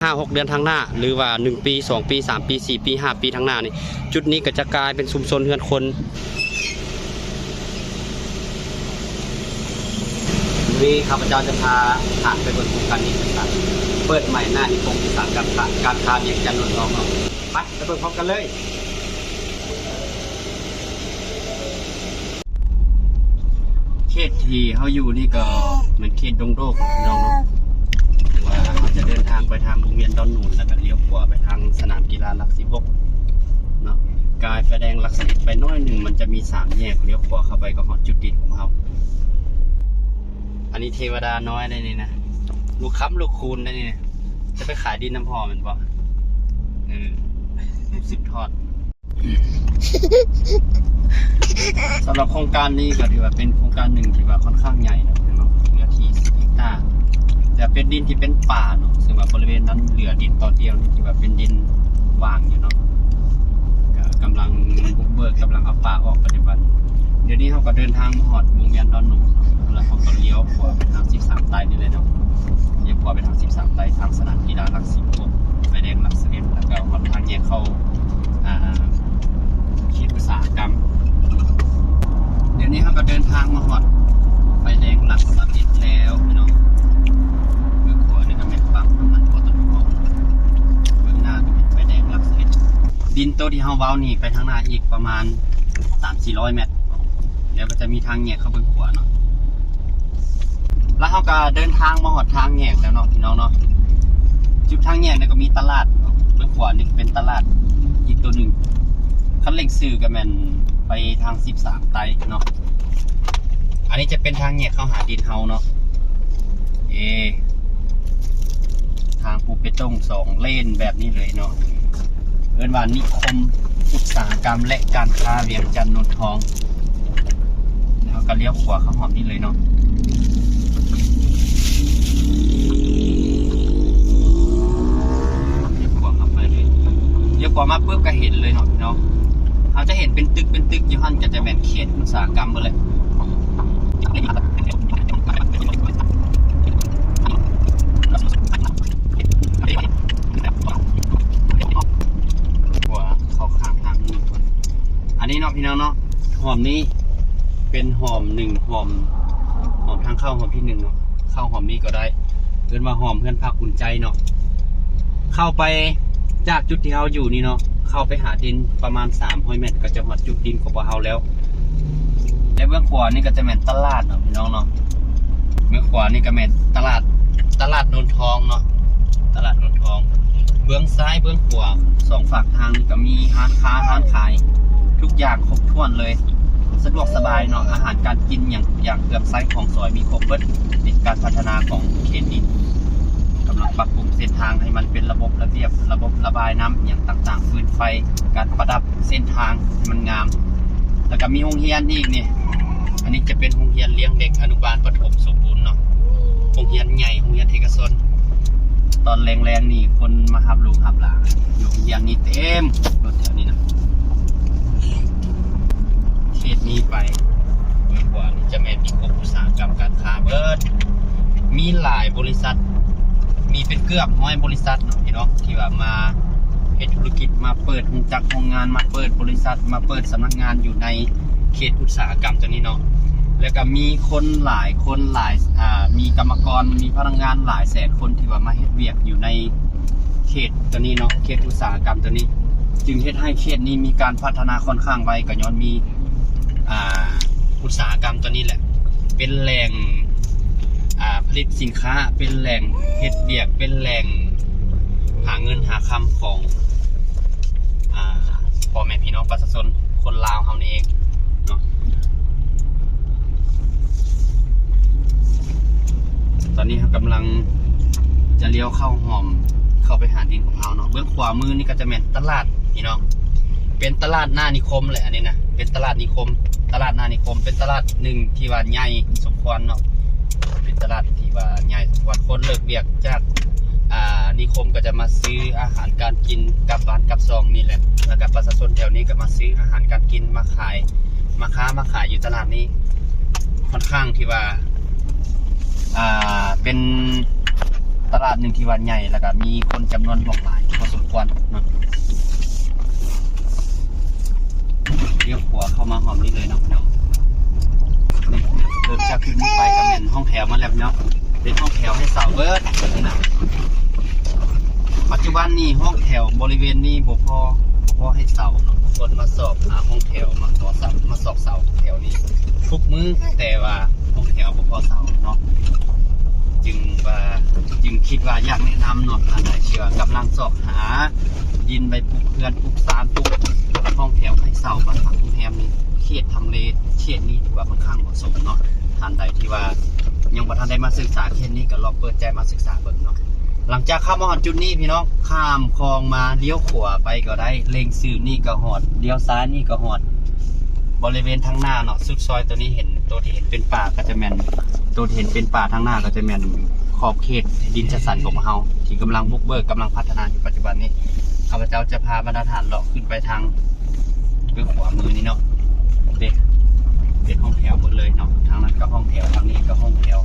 ຫ້າຫົກເດືອນທາງໜ້າ ຫຼືວ່າໜຶ່ງປີ ສອງປີ ສາມປີ ສີ່ປີ ຫ້າປີທາງໜ້ານີ້ ຈຸດນີ້ກໍຈະກາຍເປັນຊຸມຊົນເຮືອນຄົນ. ມື້ນີ້ຂ້າພະເຈົ້າຈະພາທ່ານໄປເບິ່ງໂຄງການນີ້ ເປີດໃໝ່ໜ້ານິຄົມອຸດສາຫະກຳການຄ້າວຽງຈັນໂນນທອງເນາະ. ໄປ ໄປເບິ່ງພ້ອມກັນເລີຍ. ເຂດທີ່ເຮົາຢູ່ນີ້ກໍແມ່ນເຂດດົງໂດກເນາະ ພີ່ນ້ອງເນາະ. ວ່າເຮົາຈະເດີນທາງໄປທາງວົງວຽນດອນໜູນ ແລ້ວກໍລ້ຽວຂວາໄປທາງສະໜາມກິລາຫຼັກສິບຫົກເນາະ. ກາຍໄຟແດງຫຼັກສິບເອັດໄປໜ້ອຍໜຶ່ງ ມັນຈະມີສາມແຍກ, ລ້ຽວຂວາເຂົ້າໄປກໍຮອດຈຸດດິນຂອງເຮົາ. ອັນນີ້ເທວະດານ້ອຍໄດ໋ນີ້ນະ, ລູກຄ້ຳລູກຄູນໄດ໋ນີ້ນະ. ຈະໄປຂາຍດິນນຳພໍ່ແມ່ນບໍ່? ເອີ ລູກສືບທອດ. ສຳລັບໂຄງການນີ້ກໍຖືວ່າເປັນໂຄງການໜຶ່ງທີ່ວ່າຂ້ອນຂ້າງໃຫຍ່ເນາະ, ເນື້ອທີ່ສິບເຮັກຕາ, ຈະເປັນດິນທີ່ເປັນປ່າເນາະ, ເຊິ່ງວ່າບໍລິເວນນັ້ນເຫຼືອດິນຕອນດຽວນີ້ທີ່ວ່າເປັນດິນວ່າງຢູ່ເນາະ, ກໍກຳລັງບຸກເບີກ, ກຳລັງເອົາປ່າອອກປັດຈຸບັນ. ດຽວນີ້ເຮົາກໍເດີນທາງມາຮອດວົງວຽນດອນໜູນເນາະ, ແລ້ວເຮົາກໍລ້ຽວຂວາໄປທາງສິບສາມໃຕ້ນີ້ເລີຍເນາະ, ລ້ຽວຂວາໄປທາງສິບສາມໃຕ້ ທາງສະໜາມກິລາຫຼັກສິບຫົກ ໄຟແດງຫຼັກສິບເອັດ ແລ້ວກໍຮອດທາງແຍກເຂົ້າ ອ່າ ເຂດອຸດສາຫະກຳ. ດຽວນີ້ເຮົາກໍເດີນທາງມາຮອດໄຟແດງຫຼັກສິບເອັດແລ້ວພີ່ນ້ອງ. ເບື້ອງຂວານີ້ກໍແມ່ນປ້ຳນ້ຳມັນ ປຕທ. ເບື້ອງໜ້າກໍແມ່ນໄຟແດງຫຼັກສິບເອັດ. ດິນໂຕທີ່ເຮົາເວົ້ານີ້ໄປທາງໜ້າອີກປະມານສາມສີ່ຮ້ອຍແມັດ ແລ້ວກໍຈະມີທາງແຍກເຂົ້າເບື້ອງຂວາເນາະ. ແລ້ວເຮົາກໍເດີນທາງມາຮອດທາງແຍກແລ້ວເນາະ ພີ່ນ້ອງເນາະ. ຈຸດທາງແຍກນີ້ກໍມີຕະຫຼາດເນາະ, ເບື້ອງຂວານີ້ເປັນຕະຫຼາດອີກໂຕໜຶ່ງ. ຄັນເຫຼັ້ງຊື່ກໍແມ່ນໄປທາງສິບສາມໃຕ້ເນາະ. ອັນນີ້ຈະເປັນທາງແຍກເຂົ້າຫາດິນເຮົາເນາະ. ເອ ທາງພູເປຕົງສອງເລນແບບນີ້ເລີຍເນາະ. ເອີ້ນວ່ານິຄົມອຸດສາຫະກຳ ແລະ ການຄ້າວຽງຈັນໂນນທອງ. ແລ້ວເຮົາກໍລ້ຽວຂວາເຂົ້າຮ່ອມນີ້ເລີຍເນາະ. ລ້ຽວຂວາເຂົ້າໄປເລີຍ. ລ້ຽວຂວາມາປຶບກໍເຫັນເລີຍເນາະພີ່ນ້ອງ. ເຮົາຈະເຫັນເປັນຕຶກ ເປັນຕຶກຢູ່ຫັ້ນ ກໍຈະແມ່ນເຂດອຸດສາຫະກຳເບິດແຫຼະ. ຂົວເຂົ້າຂ້າງທາງນີ້ກ່ອນ. ອັນນີ້ເນາະພີ່ນ້ອງເນາະ, ຮ່ອມນີ້ເປັນຮ່ອມໜຶ່ງ ຮ່ອມ ຮ່ອມທາງເຂົ້າຮ່ອມທີໜຶ່ງເນາະ, ເຂົ້າຮ່ອມນີ້ກໍໄດ້. ເອີ້ນວ່າຮ່ອມເຮືອນພັກອຸ່ນໃຈເນາະ. ເຂົ້າໄປຈາກຈຸດທີ່ເຮົາຢູ່ນີ້ເນາະ, ເຂົ້າໄປຫາດິນປະມານສາມຮ້ອຍແມັດ ກໍຈະຮອດຈຸດດິນຂອງພວກເຮົາແລ້ວ. ແລະ ເບື້ອງຂວານີ້ກໍຈະແມ່ນຕະຫຼາດເນາະ ພີ່ນ້ອງເນາະ. ເບື້ອງຂວານີ້ກໍແມ່ນຕະຫຼາດ ຕະຫຼາດໂນນທອງເນາະ, ຕະຫຼາດໂນນທອງ. ເບື້ອງຊ້າຍເບື້ອງຂວາສອງຟາກທາງນີ້ກໍມີຮ້ານຄ້າຮ້ານຂາຍ ທຸກຢ່າງຄົບຖ້ວນເລີຍ, ສະດວກສະບາຍເນາະ. ອາຫານການກິນຫຍັງທຸກຢ່າງ ເຄື່ອງໃຊ້ຂອງສອຍມີຄົບເບິດ. ເປັນການພັດທະນາຂອງເຂດນີ້, ກຳລັງປັບປຸງເສັ້ນທາງໃຫ້ມັນເປັນລະບົບລະບຽບ, ລະບົບລະບາຍນ້ຳຫຍັງຕ່າງໆ, ຟືນໄຟ, ການປະດັບເສັ້ນທາງໃຫ້ມັນງາມ. ແລ້ວກໍມີໂຮງຮຽນອີກນີ້, ອັນນີ້ຈະເປັນໂຮງຮຽນລ້ຽງເດັກອະນຸບານປະຖົມສົມບູນເນາະ. ໂຮງຮຽນໃຫຍ່, ໂຮງຮຽນເອກະຊົນ. ຕອນແລງໆນີ້ຄົນມາຮັບລູກຮັບຫຼານຢູ່ໂຮງຮຽນນີ້ເຕັມລົດແຖວນີ້ນະ. ເຂດນີ້ໄປເບື້ອງຂວານີ້ຈະແມ່ນນິຄົມອຸດສາຫະກຳການຄ້າເບິດ, ມີຫຼາຍບໍລິສັດ, ມີເປັນເກືອບຮ້ອຍບໍລິສັດເນາະ ພີ່ນ້ອງ, ທີ່ວ່າມາເຮັດທຸລະກິດ, ມາເປີດໂຮງຈັກໂຮງງານ, ມາເປີດບໍລິສັດ, ມາເປີດສຳນັກງານຢູ່ໃນເຂດອຸດສາຫະກຳຕົວນີ້ເນາະ. ແລ້ວກໍມີຄົນຫຼາຍຄົນຫຼາຍ ອ່າ ມີກຳມະກອນ, ມີພະນັກງານຫຼາຍແສນຄົນທີ່ວ່າມາເຮັດວຽກຢູ່ໃນເຂດຕົວນີ້ເນາະ, ເຂດອຸດສາຫະກຳຕົວນີ້, ຈຶ່ງເຮັດໃຫ້ເຂດນີ້ມີການພັດທະນາຂ້ອນຂ້າງໄວ, ກໍຍ້ອນມີ ອ່າ ອຸດສາຫະກຳຕົວນີ້ແຫຼະ ເປັນແຫຼ່ງ ອ່າ ຜະລິດສິນຄ້າ, ເປັນແຫຼ່ງເຮັດວຽກ, ເປັນແຫຼ່ງຫາເງິນຫາຄຳຂອງ ອ່າ ພໍ່ແມ່ພີ່ນ້ອງປະຊາຊົນຄົນລາວເຮົານີ້ເອງເນາະ. ຕອນນີ້ເຮົາກຳລັງຈະລ້ຽວເຂົ້າຮ່ອມ ເຂົ້າໄປຫາດິນຂອງເຮົາເນາະ. ເບື້ອງຂວາມືນີ້ກໍຈະແມ່ນຕະຫຼາດ ພີ່ນ້ອງ, ເປັນຕະຫຼາດໜ້ານິຄົມແຫຼະ ອັນນີ້ນະ, ເປັນຕະຫຼາດນິຄົມ, ຕະຫຼາດໜ້ານິຄົມ ເປັນຕະຫຼາດໜຶ່ງທີ່ວ່າໃຫຍ່ສົມຄວນເນາະ, ເປັນຕະຫຼາດທີ່ວ່າໃຫຍ່ສົມຄວນ. ຄົນເລີກວຽກຈາກ ອ່າ ນິຄົມກໍຈະມາຊື້ອາຫານການກິນກັບບ້ານກັບຊ່ອງນີ້ແຫຼະ, ແລ້ວກໍປະຊາຊົນແຖວນີ້ກໍມາຊື້ອາຫານການກິນມາຂາຍ, ມາຄ້າມາຂາຍຢູ່ຕະຫຼາດນີ້. ຂ້ອນຂ້າງທີ່ວ່າ ອ່າ ເປັນ ຕະຫຼາດໜຶ່ງທີ່ວ່າໃຫຍ່ ແລ້ວກໍມີຄົນຈຳນວນຫຼວງຫຼາຍພໍສົມຄວນເນາະ. ລ້ຽວຂວາເຂົ້າມາຮອບນີ້ເລີຍເນາະພີ່ນ້ອງ. ນີ້ ເລີ່ມຈາກຈຸດນີ້ໄປກໍແມ່ນຫ້ອງແຖວໝົດແລ້ວເນາະ, ເປັນຫ້ອງແຖວໃຫ້ເຊົ່າເບິດນີ້ນະ. ປັດຈຸບັນນີ້ຫ້ອງແຖວບໍລິເວນນີ້ບໍ່ພໍ ບໍ່ພໍໃຫ້ເຊົ່າເນາະ, ຄົນມາຊອກຫາຫ້ອງແຖວ ມາຂໍເຊົ່າ ມາຊອກເຊົ່າແຖວນີ້ທຸກມື້, ແຕ່ວ່າຫ້ອງແຖວບໍ່ພໍເຊົ່າເນາະ, ຈຶ່ງວ່າ ຈຶ່ງຄິດວ່າຢາກແນະນຳເນາະ, ທ່ານໃດທີ່ວ່າກຳລັງຊອກຫາດິນໄວ້ປຸກເຮືອນ ປຸກຊານ ປຸກຫ້ອງແຖວໃຫ້ເຊົ່າ ບ້ານພັກໂຮງແຮມນີ້ ເຂດທຳເລເຂດນີ້ຖືວ່າຂ້ອນຂ້າງເໝາະສົມເນາະ. ທ່ານໃດທີ່ວ່າຍັງບໍ່ທັນໄດ້ມາສຶກສາເຂດນີ້ ກໍລອງເປີດໃຈມາສຶກສາເບິ່ງເນາະ. ຫຼັງຈາກເຂົ້າມາຮອດຈຸດນີ້ພີ່ນ້ອງ ຂ້າມຄອງມາລ້ຽວຂວາໄປກໍໄດ້, ເລັ່ງຊື່ນີ້ກໍຮອດ, ລ້ຽວຊ້າຍນີ້ກໍຮອດ. ບໍລິເວນທາງໜ້າເນາະ ສຸດຊອຍໂຕນີ້ເຫັນ ໂຕທີ່ເຫັນເປັນປ່າກໍຈະແມ່ນ ໂຕທີ່ເຫັນເປັນປ່າທາງໜ້າກໍຈະແມ່ນຂອບເຂດດິນຈັດສັນຂອງພວກເຮົາ ທີ່ກຳລັງບຸກເບີກ ກຳລັງພັດທະນາຢູ່ປັດຈຸບັນນີ້. ຂ້າພະເຈົ້າຈະພາບັນດາທ່ານເລາະຂຶ້ນໄປທາງ ເບື້ອງຂວາມືນີ້ເນາະ ເດ້ ເປັນຫ້ອງແຖວເບິດເລີຍເນາະ, ທາງນັ້ນກໍຫ້ອງແຖວ ທາງນີ້ກໍຫ້ອງແຖວ.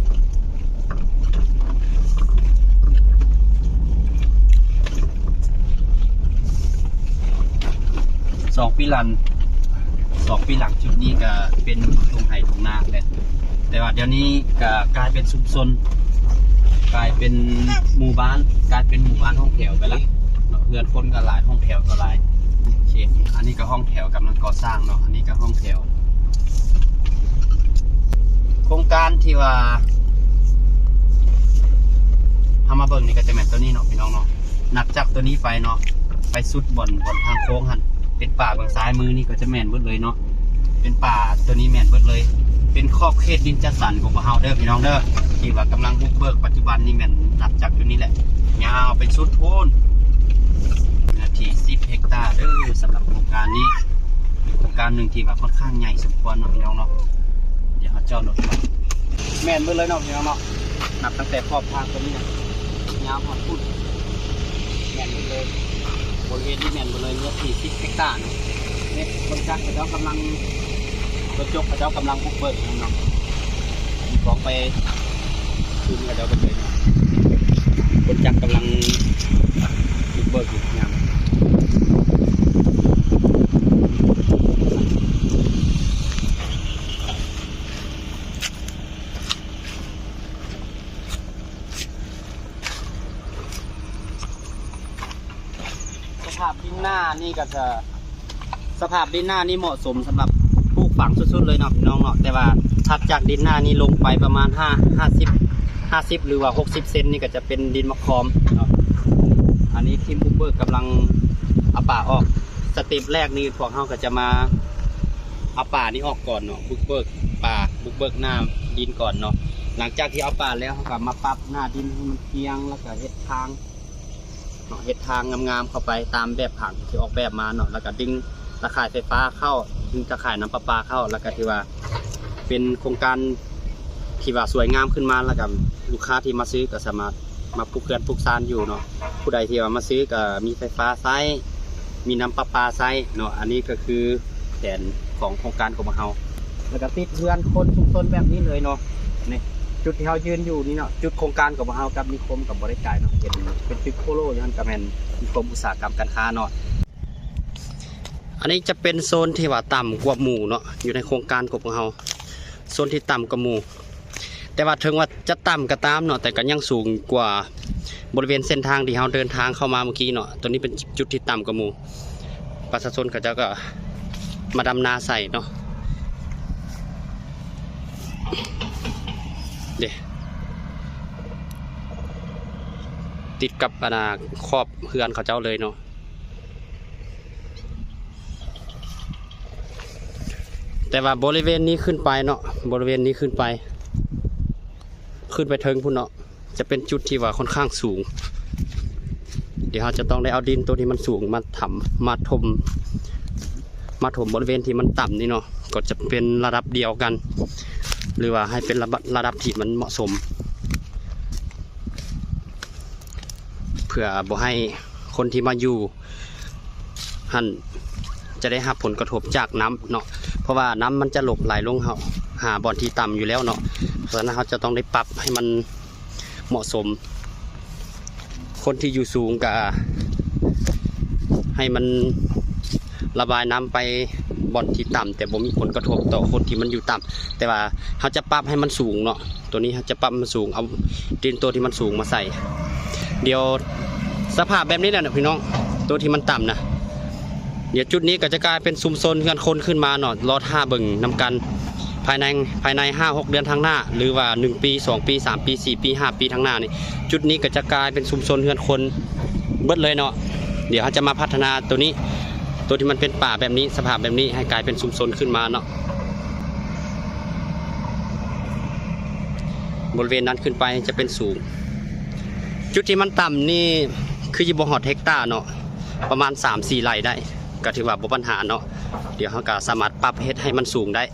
ສອງປີຫຼັງ ສອງປີຫຼັງ ຈຸດນີ້ກໍເປັນທົ່ງໄຮ່ທົ່ງນາແຫຼະ, ແຕ່ວ່າດຽວນີ້ກໍກາຍເປັນຊຸມຊົນ ກາຍເປັນໝູ່ບ້ານ ກາຍເປັນໝູ່ບ້ານຫ້ອງແຖວໄປລະເນາະ, ເຮືອນຄົນກໍຫຼາຍ ຫ້ອງແຖວກໍຫຼາຍ. ໂອເຄ ອັນນີ້ກໍຫ້ອງແຖວກຳລັງກໍ່ສ້າງເນາະ, ອັນນີ້ກໍຫ້ອງແຖວ. ໂຄງການທີ່ວ່າເຮົາມາເບິ່ງນີ້ກໍຈະແມ່ນໂຕນີ້ເນາະ ພີ່ນ້ອງເນາະ, ນັບຈາກໂຕນີ້ໄປເນາະ ໄປສຸດບ່ອນ ບ່ອນທາງໂຄ້ງຫັ້ນ ເປັນປ່າເບື້ອງຊ້າຍມືນີ້ກໍຈະແມ່ນເບິດເລີຍເນາະ, ເປັນປ່າໂຕນີ້ແມ່ນເບິດເລີຍ. ເປັນຂອບເຂດດິນຈັດສັນຂອງພວກເຮົາເດີ ພີ່ນ້ອງເດີ ທີ່ວ່າກຳລັງບຸກເບີກປັດຈຸບັນນີ້ແມ່ນນັບຈາກຈຸດນີ້ແຫຼະ ຍາວໄປສຸດພຸ້ນ ເນື້ອທີ່ສິບເຮັກຕາເດີ. ສຳລັບໂຄງການນີ້ເປັນໂຄງການໜຶ່ງທີ່ວ່າຂ້ອນຂ້າງໃຫຍ່ສົມຄວນເນາະ ພີ່ນ້ອງເນາະ. ດຽວເຮົາຈອດລົດກ່ອນ. ແມ່ນເບິດເລີຍເນາະ ພີ່ນ້ອງເນາະ, ນັບຕັ້ງແຕ່ຂອບທາງຕົງນີ້ນະ ຍາວຮອດພຸ້ນ ແມ່ນເບິດເລີຍ. ບໍລິເວນນີ້ແມ່ນເບິດເລີຍ ເນື້ອທີ່ສິບເຮັກຕາເນາະ. ນີ້ຄົນຈັກເຂົາເຈົ້າກຳລັງ ລົດຈົກເຂົາເຈົ້າກຳລັງບຸກເບີກເນາະ, ຂອງໄປຄືນເຂົາເຈົ້າເບິດເລີຍເນາະ. ຄົນຈັກກຳລັງບຸກເບີກຢູ່ຍາມ ສະພາບດິນນານີ້ກໍຈະ ສະພາບດິນນານີ້ເໝາະສົມສຳລັບປູກຝັງສຸດໆເລີຍເນາະ ພີ່ນ້ອງເນາະ, ແຕ່ວ່າຖັດຈາກດິນນານີ້ລົງໄປປະມານຫ້າ ຫ້າສິບ ຫ້າສິບ ຫຼືວ່າຫົກສິບເຊັນນີ້ກໍຈະເປັນດິນໝາກຄອມເນາະ. ອັນນີ້ທີມບຸກເບີກກຳລັງເອົາປາອອກ. ສະເຕັບແລກນີ້ພວກເຮົາກໍຈະມາເອົາປານີ້ອອກກ່ອນເນາະ, ບຸກເບີກປາ ບຸກເບີກໜ້າດິນກ່ອນເນາະ. ຫຼັງຈາກທີ່ເອົາປາແລ້ວ ເຮົາກໍມາປັບໜ້າດິນໃຫ້ມັນກຽງ ແລ້ວກໍເຮັດທາງເນາະ, ເຮັດທາງງາມໆເຂົ້າໄປຕາມແບບຜັງທີ່ອອກແບບມາເນາະ, ແລ້ວກໍດຶງຕາຂ່າຍໄຟຟ້າເຂົ້າ ດຶງຕາຂ່າຍນ້ຳປະປາເຂົ້າ, ແລ້ວກໍຖືວ່າເປັນໂຄງການທີ່ວ່າສວຍງາມຂຶ້ນມາ, ແລ້ວກໍລູກຄ້າທີ່ມາຊື້ກໍສາມາດ ມາປຸກເຮືອນປຸກຊານຢູ່ເນາະ. ຜູ້ໃດທີ່ວ່າມາຊື້ກໍມີໄຟຟ້າໃຊ້ ມີນ້ຳປະປາໃຊ້ເນາະ. ອັນນີ້ກໍຄືແຜນຂອງໂຄງການຂອງພວກເຮົາ ແລ້ວກໍຕິດເຮືອນຄົນຊຸມຊົນແບບນີ້ເລີຍເນາະ. ນີ້ຈຸດທີ່ເຮົາຢືນຢູ່ນີ້ເນາະ, ຈຸດໂຄງການຂອງພວກເຮົາກັບນິຄົມກໍບໍ່ໄດ້ໄກເນາະ, ເຫັນເປັນຕຶກໂຄໂລຢູ່ຫັ້ນກໍແມ່ນນິຄົມອຸດສາຫະກຳການຄ້າເນາະ. ອັນນີ້ຈະເປັນໂຊນທີ່ວ່າຕ່ຳກວ່າໝູ່ເນາະ, ຢູ່ໃນໂຄງການຂອງພວກເຮົາ ໂຊນທີ່ຕ່ຳກວ່າໝູ່. ແຕ່ວ່າເຖິງວ່າຈະຕ່ຳກໍຕາມເນາະ, ແຕ່ກໍຍັງສູງກວ່າບໍລິເວນເສັ້ນທາງທີ່ເຮົາເດີນທາງເຂົ້າມາເມື່ອກີ້ເນາະ. ຕົວນີ້ເປັນຈຸດທີ່ຕ່ຳກວ່າໝູ່. ປະຊາຊົນເຂົາເຈົ້າກໍມາດຳນາໃສ່ເນາະ. ເດ້ ຕິດກັບອັນນ່າຂອບເຮືອນເຂົາເຈົ້າເລີຍເນາະ. ແຕ່ວ່າບໍລິເວນນີ້ຂຶ້ນໄປເນາະ, ບໍລິເວນນີ້ຂຶ້ນໄປ ຂຶ້ນໄປເທິງພຸ້ນເນາະ, ຈະເປັນຈຸດທີ່ວ່າຂ້ອນຂ້າງສູງ. ດຽວເຮົາຈະຕ້ອງໄດ້ເອົາດິນໂຕທີ່ມັນສູງມາທຳ ມາຖົມ ມາຖົມບໍລິເວນທີ່ມັນຕ່ຳນີ້ເນາະ, ກໍຈະເປັນລະດັບດຽວກັນ ຫຼືວ່າໃຫ້ເປັນລະດັບ ລະດັບທີ່ມັນເໝາະສົມ ເພື່ອບໍ່ໃຫ້ຄົນທີ່ມາຢູ່ ຫັ້ນຈະໄດ້ຮັບຜົນກະທົບຈາກນ້ຳເນາະ, ເພາະວ່ານ້ຳມັນຈະຫຼົກໄຫຼລົງເຮົາ ຫາບ່ອນທີ່ຕ່ຳຢູ່ແລ້ວເນາະ. ສະນັ້ນເຮົາຈະຕ້ອງໄດ້ປັບໃຫ້ມັນເໝາະສົມ ຄົນທີ່ຢູ່ສູງກະໃຫ້ມັນລະບາຍນ້ຳໄປບ່ອນທີ່ຕ່ຳ ແຕ່ບໍ່ມີຜົນກະທົບຕໍ່ຄົນທີ່ມັນຢູ່ຕ່ຳ. ແຕ່ວ່າເຮົາຈະປັບໃຫ້ມັນສູງເນາະ, ໂຕນີ້ເຮົາຈະປັບໃຫ້ມັນສູງ ເອົາດິນໂຕທີ່ມັນສູງມາໃສ່. ດຽວສະພາບແບບນີ້ແຫຼະເນາະພີ່ນ້ອງ, ໂຕທີ່ມັນຕ່ຳນະ. ດຽວຈຸດນີ້ກໍຈະກາຍເປັນຊຸມຊົນເຮືອນຄົນຂຶ້ນມາເນາະ, ລໍຖ້າເບິ່ງນຳກັນ ພາຍໃນ ພາຍໃນຫ້າຫົກເດືອນທາງໜ້າ ຫຼືວ່າໜຶ່ງປີ ສອງປີ ສາມປີ ສີ່ປີ ຫ້າປີທາງໜ້ານີ້, ຈຸດນີ້ກໍຈະກາຍເປັນຊຸມຊົນເຮືອນຄົນເບິດເລີຍເນາະ. ດຽວເຮົາຈະມາພັດທະນາໂຕນີ້ ໂຕທີ່ມັນເປັນປ່າແບບນີ້ ສະພາບແບບນີ້ ໃຫ້ກາຍເປັນຊຸມຊົນຂຶ້ນມາເນາະ. ບໍລິເວນນັ້ນຂຶ້ນໄປຈະເປັນສູງ, ຈຸດທີ່ມັນຕ່ຳນີ້ຄືຊິບໍ່ຮອດເຮັກຕາເນາະ, ປະມານສາມສີ່ໄຮ່ໄດ້ ກໍຖືວ່າບໍ່ບັນຫາເນາະ. ດຽວເຮົາກໍສາມາດປັບເຮັດໃຫ້ມັນສູງໄດ້.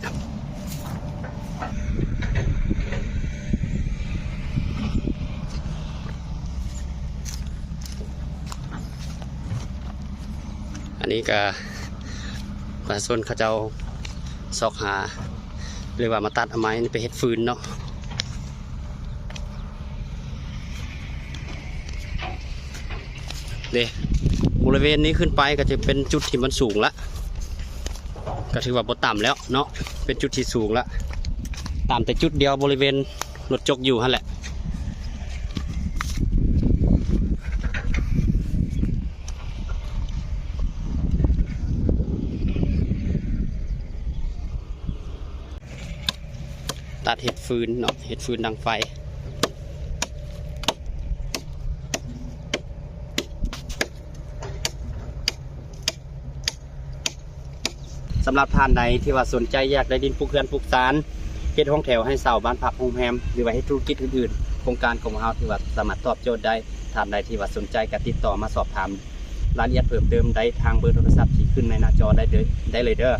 ອັນນີ້ກໍປະຊາຊົນເຂົາເຈົ້າຊອກຫາ ຫຼືວ່າມາຕັດເອົາໄມ້ນີ້ໄປເຮັດຟືນເນາະ. ເດ້ ບໍລິເວນນີ້ຂຶ້ນໄປກໍຈະເປັນຈຸດທີ່ມັນສູງລະ, ກໍຖືວ່າບໍ່ຕ່ຳແລ້ວເນາະ, ເປັນຈຸດທີ່ສູງລະ, ຕ່ຳແຕ່ຈຸດດຽວ ບໍລິເວນລົດຈົກຢູ່ຫັ້ນແຫຼະ. ຕັດເຮັດຟືນເນາະ, ເຮັດຟືນດັງໄຟ. ສຳລັບທ່ານໃດທີ່ວ່າສົນໃຈຢາກໄດ້ດິນປູກເຮືອນປູກຊານ, ເຮັດຫ້ອງແຖວໃຫ້ເຊົ່າ, ບ້ານພັກ, ໂຮງແຮມ ຫຼືວ່າເຮັດທຸລະກິດອື່ນໆ, ໂຄງການຂອງພວກເຮົາຖືວ່າສາມາດຕອບໂຈດໄດ້. ທ່ານໃດທີ່ວ່າສົນໃຈກໍຕິດຕໍ່ມາສອບຖາມ ລາຍລະອຽດເພີ່ມເຕີມໄດ້ທາງເບີໂທລະສັບທີ່ຂຶ້ນໃນໜ້າຈໍໄດ້ເດີ ໄດ້ເລີຍເດີ.